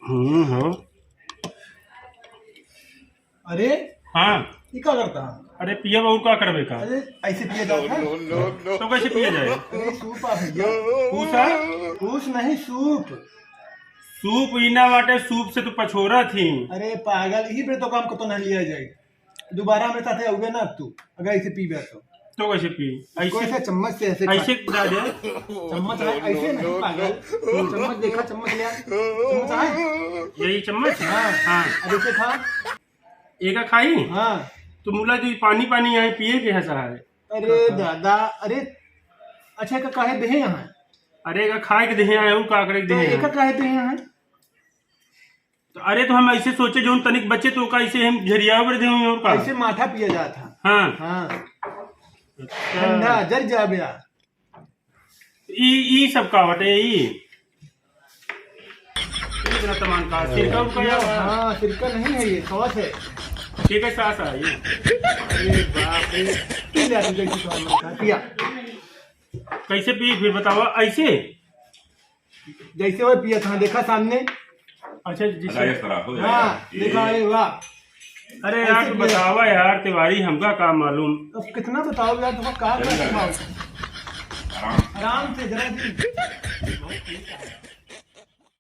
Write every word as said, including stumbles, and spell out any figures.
हम्म, हो। अरे, हाँ। ई का करत ह? अरे, पियब अउर का करबे का? अरे, ऐसे पिया जात है? तो कैसे पिया जाए? अरे, सूप आ भैया। पूसा? पूस नहीं, सूप। सूप ई ना बाटे, सूप से तो पछोरत ही। अरे पागल, इही पे तो काम को तो ना लिया जाए। दोबारा हमरे साथे आउबे ना अब तू, अगर ऐसे पीबे तो। तो कैसे पी? ऐसे? कैसे? चम्मच से ऐसे खा। ऐसे खा दे। चम्मच है, ऐसे नहीं पागल। चम्मच देखा, चम्मच ले आ। चम्मच है? यही चम्मच? हाँ। हाँ। अब ऐसे खा। एका खाई? हाँ। तो मुला जी पानी पानी यहाँ पिए के है सारे। अरे दादा, अरे अच्छा, एका काहे देहे यहाँ? अरे एका खाए के देहे आए, और का करे के तो देहे एका हैं? काहे देहे यहाँ? तो अरे, तो हम ऐसे सोचे, जौन तनिक बचे, तो ओका ऐसे हम झरियावे पर देवे, और का? ऐसे माठा पिया जात है। हाँ। हाँ। अच्छा। ठंडा, जर जाबे आ। ई, ई सब का बाटे, ई? ई इतना सामान का, सिरका उरका या? हाँ, सिरका नहीं है ये, सॉस है। ये कैसा सा है ये? अरे बाप रे, पी ले तू, जैसे तो मन था, पिया। कैसे पी, फिर बतावा, ऐसे? जैसे वो पिया था, देखा सामने। अच्छा, जिसे अच्छा, ये खराब हो जाएगा। हाँ, ये देखा, अरे वाह। अरे यार, ऐसे तू पिया। बतावा यार, तिवारी, हमका का मालूम? अब कितना बताओ यार, तुमको का चल का रहा है। मालूम? आराम। आराम से जरा दी।